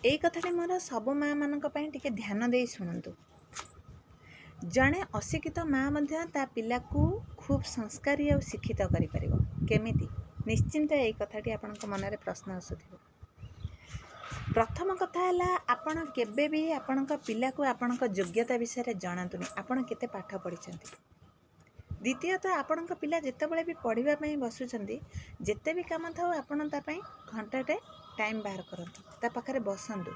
ଏଇ କଥାଟି ମୋର ସବୁ ମାଆମାନଙ୍କ ପାଇଁ, ଟିକେ ଧ୍ୟାନ ଦେଇ ଶୁଣନ୍ତୁ। ଜଣେ ଅଶିକ୍ଷିତ ମା ମଧ୍ୟ ତା ପିଲାକୁ ଖୁବ୍ ସଂସ୍କାରୀ ଆଉ ଶିକ୍ଷିତ କରିପାରିବ। କେମିତି? ନିଶ୍ଚିନ୍ତ ଏଇ କଥାଟି ଆପଣଙ୍କ ମନରେ ପ୍ରଶ୍ନ ଆସୁଥିବ। ପ୍ରଥମ କଥା ହେଲା, ଆପଣ କେବେ ବି ଆପଣଙ୍କ ପିଲାକୁ ଆପଣଙ୍କ ଯୋଗ୍ୟତା ବିଷୟରେ ଜଣାନ୍ତୁନି, ଆପଣ କେତେ ପାଠ ପଢ଼ିଛନ୍ତି। ଦ୍ୱିତୀୟତଃ, ଆପଣଙ୍କ ପିଲା ଯେତେବେଳେ ବି ପଢ଼ିବା ପାଇଁ ବସୁଛନ୍ତି, ଯେତେ ବି କାମ ଥାଉ, ଆପଣ ତା ପାଇଁ ଘଣ୍ଟାଟେ ଟାଇମ୍ ବାହାର କରନ୍ତୁ, ତା ପାଖରେ ବସନ୍ତୁ।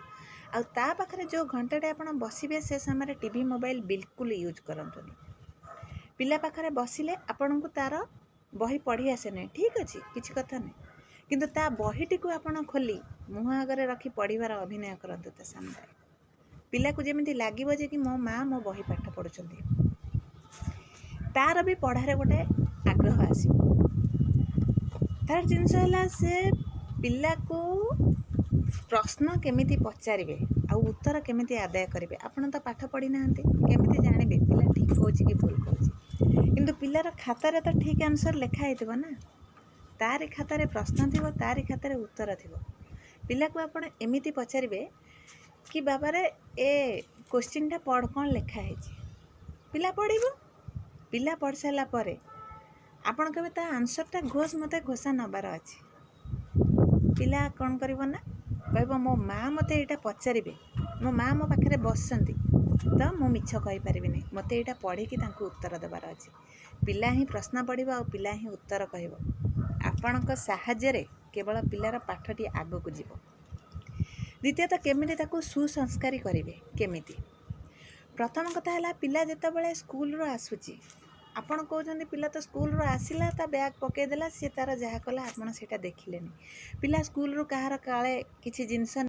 ଆଉ ତା ପାଖରେ ଯେଉଁ ଘଣ୍ଟାଟେ ଆପଣ ବସିବେ, ସେ ସମୟରେ ଟିଭି, ମୋବାଇଲ ବିଲକୁଲ ୟୁଜ୍ କରନ୍ତୁନି। ପିଲା ପାଖରେ ବସିଲେ ଆପଣଙ୍କୁ ତା'ର ବହି ପଢ଼ି ଆସେନି, ଠିକ୍ ଅଛି, କିଛି କଥା ନାହିଁ, କିନ୍ତୁ ତା ବହିଟିକୁ ଆପଣ ଖୋଲି ମୁହଁ ଆଗରେ ରଖି ପଢ଼ିବାର ଅଭିନୟ କରନ୍ତୁ ତା ସାମ୍ନାରେ। ପିଲାକୁ ଯେମିତି ଲାଗିବ ଯେ କି ମୋ ମା ମୋ ବହି ପାଠ ପଢ଼ୁଛନ୍ତି, ତାର ବି ପଢ଼ାରେ ଗୋଟେ ଆଗ୍ରହ ଆସିବ। ଥାର୍ଡ଼ ଜିନିଷ ହେଲା, ସେ ପିଲାକୁ ପ୍ରଶ୍ନ କେମିତି ପଚାରିବେ ଆଉ ଉତ୍ତର କେମିତି ଆଦାୟ କରିବେ। ଆପଣ ତ ପାଠ ପଢ଼ିନାହାନ୍ତି, କେମିତି ଜାଣିବେ ପିଲା ଠିକ୍ କହୁଛି କି ଭୁଲ କହୁଛି? କିନ୍ତୁ ପିଲାର ଖାତାରେ ତ ଠିକ୍ ଆନ୍ସର୍ ଲେଖା ହେଇଥିବ ନା? ତାରି ଖାତାରେ ପ୍ରଶ୍ନ ଥିବ, ତାରି ଖାତାରେ ଉତ୍ତର ଥିବ। ପିଲାକୁ ଆପଣ ଏମିତି ପଚାରିବେ କି ବାବାରେ, ଏ କୋଶ୍ଚିନ୍ଟା ପଢ଼, କ'ଣ ଲେଖା ହେଇଛି? ପିଲା ପଢ଼ିବ। ପିଲା ପଢ଼ି ସାରିଲା ପରେ ଆପଣ କହିବେ, ତା ଆନ୍ସର୍ଟା ଘୋଷ ମୋତେ, ଘୋଷା ନେବାର ଅଛି। ପିଲା କ'ଣ କରିବ ନା କହିବ, ମୋ ମା ମୋତେ ଏଇଟା ପଚାରିବେ, ମୋ ମା ମୋ ପାଖରେ ବସିଛନ୍ତି, ତ ମୁଁ ମିଛ କହିପାରିବିନି, ମୋତେ ଏଇଟା ପଢ଼ିକି ତାଙ୍କୁ ଉତ୍ତର ଦେବାର ଅଛି। ପିଲା ହିଁ ପ୍ରଶ୍ନ ପଢ଼ିବ ଆଉ ପିଲା ହିଁ ଉତ୍ତର କହିବ। ଆପଣଙ୍କ ସାହାଯ୍ୟରେ କେବଳ ପିଲାର ପାଠଟି ଆଗକୁ ଯିବ। ଦ୍ୱିତୀୟତଃ, କେମିତି ତାକୁ ସୁସଂସ୍କାରୀ କରିବେ? କେମିତି? ପ୍ରଥମ କଥା ହେଲା, ପିଲା ଯେତେବେଳେ ସ୍କୁଲରୁ ଆସୁଛି, ଆପଣ କହୁଛନ୍ତି ପିଲା ତ ସ୍କୁଲରୁ ଆସିଲା, ତା ବ୍ୟାଗ୍ ପକାଇଦେଲା, ସିଏ ତାର ଯାହା କଲା, ଆପଣ ସେଇଟା ଦେଖିଲେନି। ପିଲା ସ୍କୁଲରୁ କାହାର କାଳେ କିଛି ଜିନିଷ